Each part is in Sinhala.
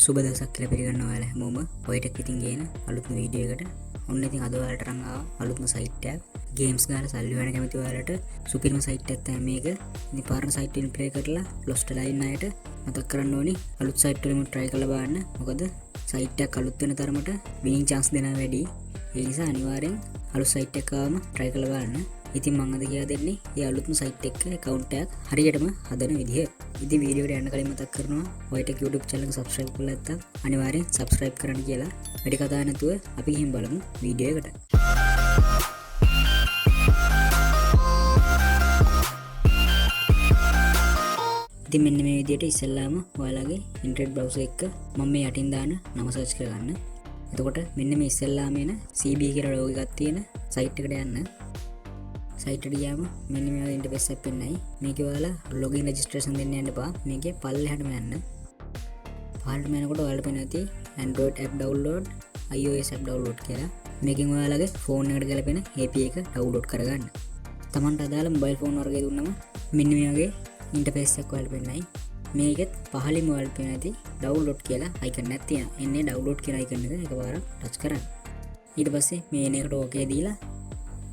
සුබ දවසක් කියලා පිළිගන්නවා ඔයාලා හැමෝම ඔයිටෙක් ඉතින් ගේන අලුත්ම වීඩියෝ එකට. ඔන්න ඉතින් අද ඔයාලට අරන් ආවා අලුත්ම සයිට් එකක්. ගේම්ස් ගහලා සල්ලි හොයන කැමති ඔයාලට සුපිරිම සයිට් එකක් තමයි මේක. ඉතින් පරණ සයිට් වලින් ප්ලේ කරලා ලොස්ට් වෙලා ඉන්න අයට මතක් කරන්න ඕනි අලුත් සයිට් වලින් ට්‍රයි කරලා බලන්න. මොකද සයිට් එකක් අලුත් වෙන තරමට විනිං චාන්ස් දෙනවා වැඩි. ඒ නිසා අනිවාර්යෙන් අලුත් සයිට් එකක් ආවම ට්‍රයි කරලා බලන්න. ඉතින් මං අද කියලා දෙන්නේ මේ අලුත්ම සයිට් එක ඇකවුන්ට් එකක් හරියටම හදන විදිහ. ඉතින් වීඩියෝ එකට යන්න කලින් මතක් කරනවා ඔයිටෙක් YouTube channel එක subscribe කරලා නැත්නම් අනිවාර්යෙන් subscribe කරන්න කියලා. වැඩි කතා නැතුව අපි ගිහින් බලමු වීඩියෝ එකට. ඉතින් මෙන්න මේ විදිහට ඉස්සෙල්ලාම ඔයාලගේ ඉන්ටර්නෙට් බ්‍රවුසර් එක මම මේ යටින් දාන නම සර්ච් කරගන්න. එතකොට මෙන්න මේ ඉස්සෙල්ලාම එන CB කියලා ලෝගෝ එකක් තියෙන සයිට් එකට යන්න. සයිට් එකට ගියාම මෙන්න මේ වගේ ඉන්ටර්ෆේස් එකක් පෙන්නයි. මේකේ ඔයාලා ලොගින් රෙජිස්ට්‍රේෂන් දෙන්න යන්න එපා. මේකේ පල්ලෙහාටම යන්න. පහළටම යනකොට ඔයාලට පේනවා ඇති Android app download, iOS app download කියලා. මේකෙන් ඔයාලගේ ෆෝන් එකට ගැලපෙන APK එක ඩවුන්ලෝඩ් කරගන්න. තමන්ට අදාළ මොබයිල් ෆෝන් වර්ගය දුන්නම මෙන්න මේ වගේ ඉන්ටර්ෆේස් එකක් ඔයාලට පෙන්නයි. මේකෙත් පහළින්ම ඔයාලට පේනවා ඇති ඩවුන්ලෝඩ් කියලා අයිකන් එකක් තියෙනවා. එන්නේ ඩවුන්ලෝඩ් කියන අයිකන් එක එකපාරක් ටච් කරන්න. ඊට පස්සේ මේ එන එකට ඕකේ දීලා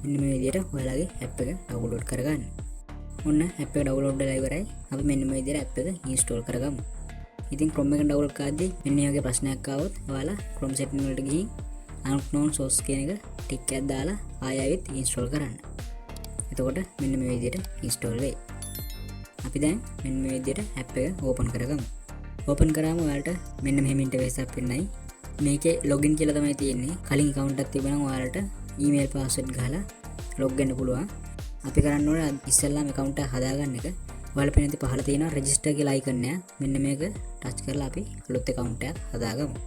මෙන්න මේ විදිහට ඔයාලගේ ඇප් එක ඩවුන්ලෝඩ් කරගන්න. ඔන්න ඇප් එක ඩවුන්ලෝඩ් වෙලා ඉවරයි. අපි මෙන්න මේ විදිහට ඇප් එක ඉන්ස්ටෝල් කරගමු. ඉතින් Chrome එකෙන් ඩවුන්ලෝඩ් කරද්දී මෙන්න මේ වගේ ප්‍රශ්නයක් ආවොත් ඔයාලා Chrome setting වලට ගිහින් unknown source කියන එක ටික් එකක් දාලා ආයෙ ආයෙත් ඉන්ස්ටෝල් කරන්න. එතකොට මෙන්න මේ විදිහට ඉන්ස්ටෝල් වෙයි. අපි දැන් මෙන්න මේ විදිහට ඇප් එක ඕපන් කරගමු. ඕපන් කරාම ඔයාලට මෙන්න මෙහෙම ඉන්ටර්ෆේස් එකක් පෙන්නයි. මේකේ ලොගින් කියලා තමයි තියෙන්නේ. කලින් ඇකවුන්ට් එකක් තිබුණා නම් ඔයාලට ඊමේල් පාස්වර්ඩ් ගහලා ලොග් වෙන්න පුළුවන්. අපි කරන්න ඕනේ ඉස්සෙල්ලාම ඇකවුන්ට් එක හදාගන්න එක. ඔයාලා පේන ඇති පහළ තියෙනවා රෙජිස්ටර් කියලා අයිකන් එක. මෙන්න මේක ටච් කරලා අපි අලුත් ඇකවුන්ට් එකක් හදාගමු.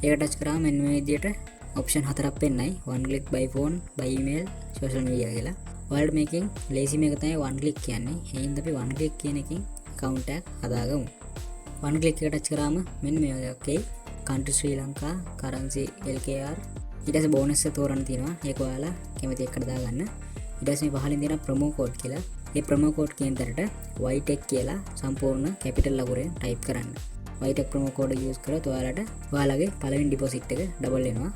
ඒක ටච් කරාම මෙන්න මේ විදිහට ඔප්ෂන් හතරක් පෙන්නයි. One click, by phone, by email, social media කියලා. ඔයාලට මේකෙන් ලේසිම එක තමයි one click කියන්නේ. ඒ හින්දා අපි one click කියන එකෙන් ඇකවුන්ට් එකක් හදාගමු. One click එක ටච් කරාම මෙන්න මේ වගේ එකක් එයි. Country Sri Lanka, currency LKR. ඊට පස්සේ බෝනස් එක තෝරන්න තියෙනවා. ඒක ඔයාලා කැමති එකකට දාගන්න. ඊට පස්සේ මේ පහළින් තියෙනවා ප්‍රොමෝ කෝඩ් කියලා. ඒ ප්‍රොමෝ කෝඩ් කියන තැනට YTech කියලා සම්පූර්ණ කැපිටල් ලකුණෙන් ටයිප් කරන්න. YTech promo code එක යූස් කරොත් ඔයාලට ඔයාලගේ පළවෙනි ඩිපොසිට් එක ඩබල් වෙනවා.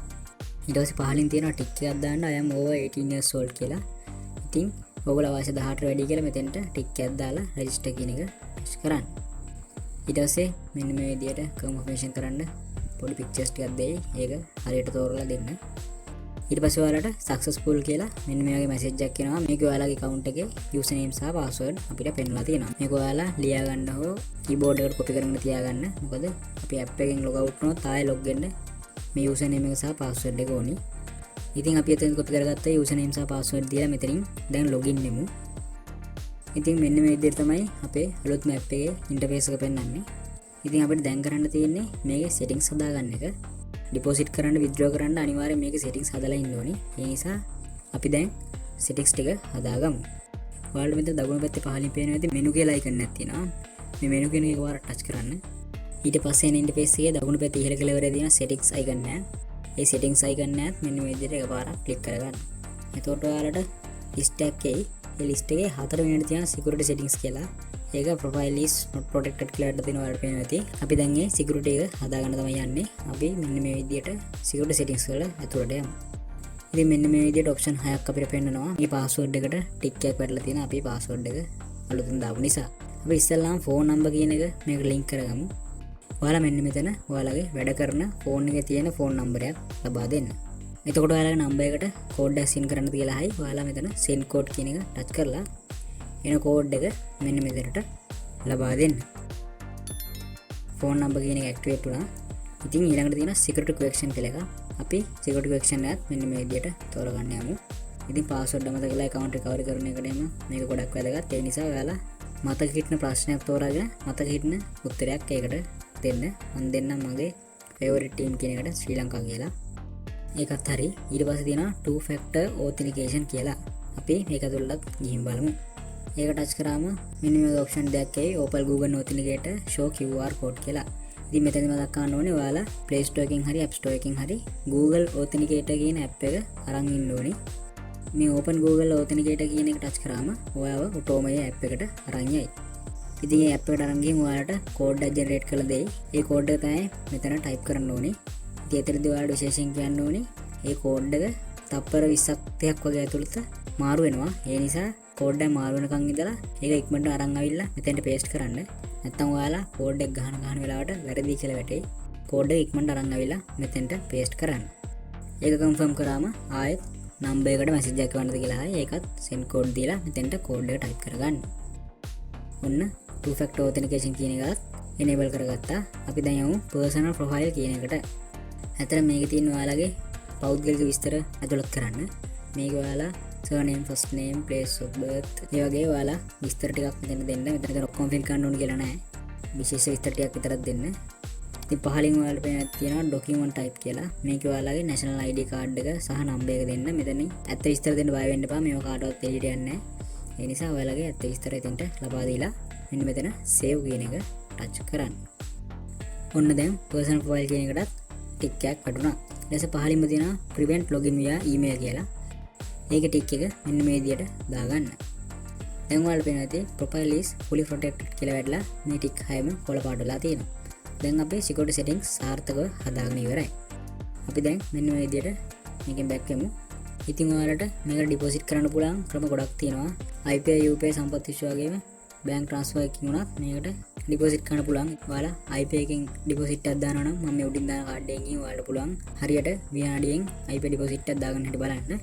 ඊට පස්සේ පහළින් තියෙනවා ටික් එකක් දාන්න I am over 18 years old කියලා. ඉතින් ඔයගොල්ලෝ වයස 18 වැඩි කියලා මෙතෙන්ට ටික් එකක් දාලා රෙජිස්ටර් කියන එක ටච් කරන්න. ඊට පස්සේ මෙන්න මේ විදියට කන්ෆර්මේෂන් කරන්න පොඩි පික්චර්ස් ටිකක් දෙයි. ඒක හරියට තෝරලා දෙන්න. ඊට පස්සේ ඔයාලට සක්සස්ෆුල් කියලා මෙන්න මේ වගේ මැසේජ් එකක් එනවා. මේක ඔයාලගේ ඇකවුන්ට් එකේ යූසර් නේම් සහ පාස්වර්ඩ් අපිට පෙන්වලා තියෙනවා. මේක ඔයාලා ලියා ගන්න හෝ කීබෝඩ් එකට කොපි කරගෙන තියාගන්න. මොකද අපි ඇප් එකෙන් ලොග් අවුට් වුණොත් ආයෙ ලොග් වෙන්න මේ යූසර් නේම් එක සහ පාස්වර්ඩ් එක ඕනි. ඉතින් අපි එතෙන් කොපි කරගත්ත යූසර් නේම් සහ පාස්වර්ඩ් දීලා මෙතනින් දැන් ලොගින් වෙමු. ඉතින් මෙන්න මේ විදිහට තමයි අපේ අලුත්ම ඇප් එකේ ඉන්ටර්ෆේස් එක පෙන්වන්නේ. ඉතින් අපිට දැන් කරන්න තියෙන්නේ මේකේ සෙටින්ග්ස් හදාගන්න එක. ඩිපොසිට් කරන්න, විත්ඩ්‍රෝ කරන්න අනිවාර්යයෙන් මේකේ සෙටින්ග්ස් හදලා ඉන්න ඕනි. ඒ නිසා අපි දැන් සෙටින්ග්ස් ටික හදාගමු. ඔයාලට මෙතන දකුණු පැත්තේ පහළින් පේනවා ඇති මෙනු කියලා අයිකන් එකක් තියෙනවා. මේ මෙනු කියන එක එකපාරට ටච් කරන්න. ඊට පස්සේ එන ඉන්ටර්ෆේස් එකේ දකුණු පැත්තේ ඉහළ කෙළවරේ තියෙන සෙටින්ග්ස් අයිකන් එක. ඒ සෙටින්ග්ස් අයිකන් එකත් මෙන්න මේ විදිහට එකපාරක් ක්ලික් කරගන්න. එතකොට ඔයාලට ලිස්ට් එකක් එයි. ඒ ලිස්ට් එකේ හතර වෙනියට තියෙන සිකියුරිටි සෙටින්ග්ස් කියලා. ඒක ප්‍රොෆයිල් is not protected කියලා වැඩ තියෙනවා ඔයාලට පේනවා ඇති. අපි දැන් මේ සිකියුරිටි එක හදාගන්න තමයි යන්නේ. අපි මෙන්න මේ විදිහට සිකියුරිටි සෙටින්ග්ස් වල ඇතුළට යමු. ඉතින් මෙන්න මේ විදිහට ඔප්ෂන් හයක් අපිට පෙන්නනවා. මේ පාස්වර්ඩ් එකට ටික් එකක් වැටලා තියෙනවා. අපි පාස්වර්ඩ් එක අලුතෙන් දාපු නිසා. අපි ඉස්සෙල්ලාම ෆෝන් නම්බර් කියන එක මේක ලින්ක් කරගමු. ඔයාලා මෙන්න මෙතන ඔයාලගේ වැඩ කරන ෆෝන් එකේ තියෙන ෆෝන් නම්බරයක් ලබා දෙන්න. එතකොට ඔයාලගේ නම්බර් එකට කෝඩ් එකක් සෙන්ඩ් කරන්න කියලා අහයි. ඔයාලා මෙතන සෙන්ඩ් කෝඩ් කියන එක ටච් කරලා එන කෝඩ් එක මෙන්න මෙතනට ලබා දෙන්න. ෆෝන් නම්බර් කියන එක ඇක්ටිවේට් වුණා. ඉතින් ඊළඟට තියෙන සිකියුරිටි ක්වෙස්චන් කියලා එකක්. අපි සිකියුරිටි ක්වෙස්චන් එකත් මෙන්න මේ විදිහට තෝරගන්න යමු. ඉතින් පාස්වර්ඩ් අමතක කරලා ඇකවුන්ට් රිකවරි කරන එකට එම මේක ගොඩක් වැදගත්. ඒ නිසා ඔයාලා මතක හිටින ප්‍රශ්නයක් තෝරාගෙන මතක හිටින උත්තරයක් ඒකට දෙන්න. මම දෙන්නම් මගේ ෆේවරිට් ටීම් කියන එකට ශ්‍රී ලංකා කියලා. ඒකත් හරි. ඊට පස්සේ තියෙනවා two factor authentication කියලා. අපි මේක ඇතුළටත් ගිහින් බලමු. ඒක ටච් කරාම මෙන්න මේ ඔප්ෂන් දෙකක් එයි, Open Google Authenticator, show QR code කියලා. ඉතින් මෙතනදි මතක් කරන්න ඕනේ ඔයාලා Play Store එකෙන් හරි App Store එකෙන් හරි Google Authenticator කියන ඇප් එක අරන් ඉන්න ඕනේ. මේ Open Google Authenticator කියන එක ටච් කරාම ඔයාව ඔටෝම ඒ ඇප් එකට අරන් යයි. ඉතින් මේ ඇප් එකට අරන් ගිහින් ඔයාලට කෝඩ් එකක් ජෙනරේට් කරලා දෙයි. ඒ කෝඩ් එක තමයි මෙතන ටයිප් කරන්න ඕනේ. ඉතින් එතනදී ඔයාලට විශේෂයෙන් කියන්න ඕනේ, ඒ කෝඩ් එක තප්පර 20ක් 30ක් වගේ ඇතුළත මාරු වෙනවා. ඒ නිසා කෝඩ් එක මාරු වෙනකන් ඉඳලා ඒක ඉක්මනට අරන් ආවිල්ලා මෙතෙන්ට පේස්ට් කරන්න. නැත්තම් ඔයාලා කෝඩ් එක ගහන ගහන වෙලාවට වැරදි කියලා වැටෙයි. කෝඩ් එක ඉක්මනට අරන් ආවිල්ලා මෙතෙන්ට පේස්ට් කරන්න. ඒක කන්ෆර්ම් කරාම ආයෙත් නම්බර් එකට මැසේජ් එකක් එවන්නද කියලා අහයි. ඒකත් සෙන්ඩ් කෝඩ් දීලා මෙතෙන්ට කෝඩ් එක ටයිප් කරගන්න. ඔන්න two factor authentication කියන එකත් enable කරගත්තා. අපි දැන් යමු personal profile කියන එකට. ඇත්තට මේකේ තියෙන ඔයාලගේ පෞද්ගලික විස්තර ඇතුළත් කරන්න. මේක ඔයාලා surname, first name, place of birth ඒ වගේ ඔයාලා විස්තර ටිකක් මෙතන දෙන්න. මෙතන ඔක්කොම ෆිල් කරන්න ඕන කියලා නෑ. විශේෂ විස්තර ටිකක් විතරක් දෙන්න. ඉතින් පහලින් ඔයාලට පේන තියෙනවා ඩොකියුමන්ට් ටයිප් කියලා. මේක ඔයාලගේ නැෂනල් ID card එක සහ නම්බර් එක දෙන්න. මෙතනින් ඇත්ත විස්තර දෙන්න බය වෙන්න එපා. මේවා කාටවත් එළියට යන්නේ නෑ. ඒ නිසා ඔයාලගේ ඇත්ත විස්තර එතෙන්ට ලබා දීලා මෙන්න මෙතන සේව් කියන එක ටච් කරන්න. ඔන්න දැන් පර්සනල් ප්‍රොෆයිල් කියන එකටත් ටික් එකක් වැටුණා. ඊට පස්සේ පහලින්ම තියෙනවා prevent login via email කියලා. ඒක ටික් එක මෙන්න මේ විදියට දාගන්න. දැන් ඔයාලට පේනවා ඇති profile is fully protected කියලා වැටලා මේ ටික් හයම කොළ පාට වෙලා තියෙනවා. දැන් අපේ security settings සාර්ථකව හදාගෙන ඉවරයි. අපි දැන් මෙන්න මේ විදියට මේකෙන් බැක් වෙමු. ඉතින් ඔයාලට මේකට ඩිපොසිට් කරන්න පුළුවන් ක්‍රම ගොඩක් තියෙනවා. IPI, UPI, සම්පත් විශ්ව වගේම බැංක් ට්‍රාන්ස්ෆර් එකකින් වුණත් මේකට ඩිපොසිට් කරන්න පුළුවන්. ඔයාලා IPI එකෙන් ඩිපොසිට් එකක් දානවා නම් මම මේ උඩින් දාන කාඩ් එකෙන් ගිහින් ඔයාලට පුළුවන් හරියට විනාඩියෙන් IPI deposit එකක් දාගන්න හැටි බලන්න.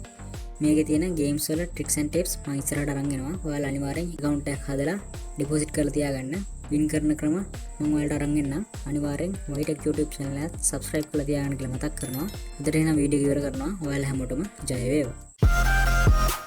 මේකේ තියෙන ගේම්ස් වල ට්‍රික්ස් ඇන්ඩ් ටිප්ස් මම ඉස්සරහට අරන් එනවා. ඔයාලා අනිවාර්යෙන් ඇකවුන්ට් එකක් හදලා ඩිපොසිට් කරලා තියාගන්න. වින් කරන ක්‍රම මම ඔයාලට අරන් එන්නම්. අනිවාර්යෙන් Whitech YouTube channel එකත් subscribe කරලා තියාගන්න කියලා මතක් කරනවා. අදට එහෙනම් වීඩියෝ ඉවර කරනවා. ඔයාලා හැමෝටම ජය වේවා.